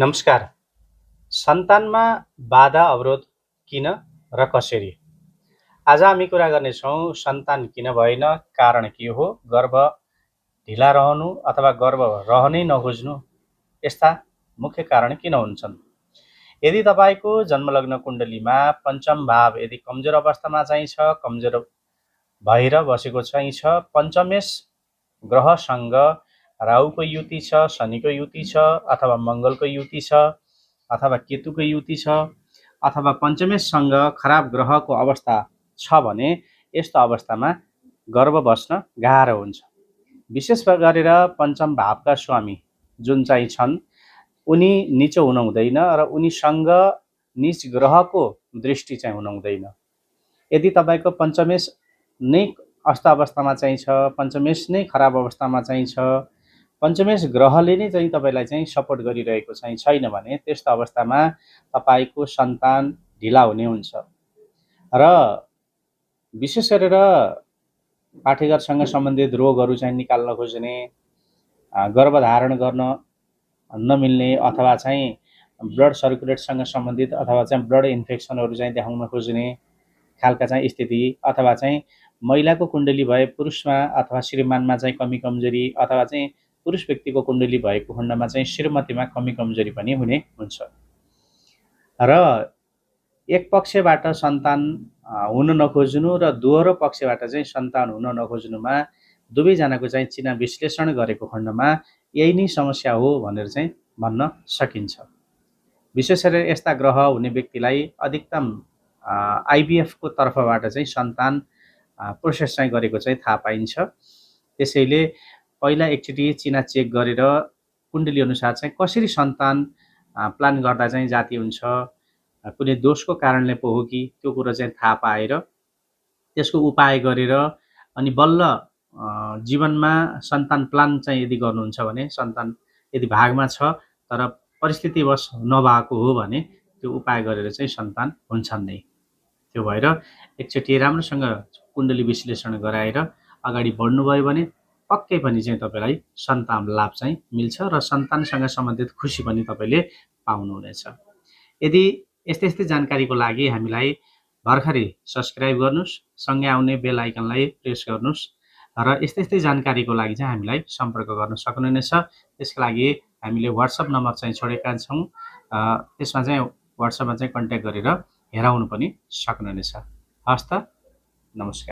नमस्कार। सन्तानमा बाधा अवरोध किन र कसरी? आज हामी कुरा गर्नेछौँ सन्तान किन भएन, कारण के हो, गर्भ ढिला रहनु अथवा गर्भ रहनै नखोज्नु, यस्ता मुख्य कारण किन हुन्छन्। यदि तपाईको जन्मलग्न कुण्डलीमा पञ्चम भाव यदि कमजोर अवस्थामा चाहिँ छ, कमजोर भएर बसेको चाहिँ छ, पञ्चमेश ग्रहसँग राहुको युति छ, शनिको युति छ, अथवा मङ्गलको युति छ, अथवा केतुको युति छ, अथवा पञ्चमेशसँग खराब ग्रहको अवस्था छ भने यस्तो अवस्थामा गर्भ बस्न गाह्रो हुन्छ। विशेष गरेर पञ्चम भावका स्वामी जुन चाहिँ छन् उनी निचो हुन हुँदैन र उनीसँग निच ग्रहको दृष्टि चाहिँ हुन हुँदैन। यदि तपाईको पञ्चमेश नै अस्त अवस्थामा चाहिँ छ, पञ्चमेश नै खराब अवस्थामा चाहिँ छ, पञ्चमेश ग्रहले नै चाहिँ तपाईलाई चाहिँ सपोर्ट गरिरहेको चाहिँ छैन भने त्यस्तो अवस्थामा तपाईको सन्तान ढिला हुने हुन्छ। र विशेष गरेर पाठेघरसँग सम्बन्धित रोगहरू चाहिँ निकाल्न खोज्ने, गर्भधारण गर्न नमिल्ने, अथवा चाहिँ ब्लड सर्कुलेटसँग सम्बन्धित अथवा चाहिँ ब्लड इन्फेक्सनहरू चाहिँ देखाउन खोज्ने खालका चाहिँ स्थिति, अथवा चाहिँ महिलाको कुण्डली भए पुरुषमा अथवा श्रीमानमा चाहिँ कमी कमजोरी, अथवा चाहिँ पुरुष व्यक्तिको कुण्डली भएको खण्डमा चाहिँ श्रीमतीमा कमी कमजोरी पनि हुने हुन्छ। र एक पक्षबाट सन्तान हुन नखोज्नु र दोहोरो पक्षबाट चाहिँ सन्तान हुन नखोज्नुमा दुवैजनाको चाहिँ चिना विश्लेषण गरेको खण्डमा यही नै समस्या हो भनेर चाहिँ भन्न सकिन्छ। विशेष गरेर यस्ता ग्रह हुने व्यक्तिलाई अधिकतम आइभीएफको तर्फबाट चाहिँ सन्तान प्रोसेस चाहिँ गरेको चाहिँ थाहा पाइन्छ। त्यसैले पहिला एकचोटि चिना चेक गरेर कुण्डली अनुसार चाहिँ कसरी सन्तान प्लान गर्दा चाहिँ जाति हुन्छ, कुनै दोषको कारणले पो हो कि, त्यो कुरा चाहिँ थाहा पाएर त्यसको उपाय गरेर अनि बल्ल जीवनमा सन्तान प्लान चाहिँ यदि गर्नुहुन्छ भने, सन्तान यदि भागमा छ तर परिस्थितिवश नभएको हो भने त्यो उपाय गरेर चाहिँ सन्तान हुन्छन् नै। त्यो भएर एकचोटि राम्रोसँग कुण्डली विश्लेषण गराएर अगाडि बढ्नुभयो भने पक्कै पनि चाहिँ तपाईलाई सन्तान लाभ चाहिँ मिल्छ र सन्तानसँग सम्बन्धित खुसी पनि तपाईले पाउनुहुनेछ। यदि यस्तै जानकारीको लागि हामीलाई भर्खरै सब्स्क्राइब गर्नुस्, सँगै आउने बेल आइकनलाई प्रेस गर्नुस् र यस्तै जानकारीको लागि चाहिँ हामीलाई सम्पर्क गर्न सक्नुहुनेछ। त्यसको लागि हामीले WhatsApp नम्बर चाहिँ छोडेका छौँ, त्यसमा चाहिँ WhatsAppमा चाहिँ कन्ट्याक्ट गरेर हेराउनु पनि सक्नुहुनेछ। हस्त, नमस्कार।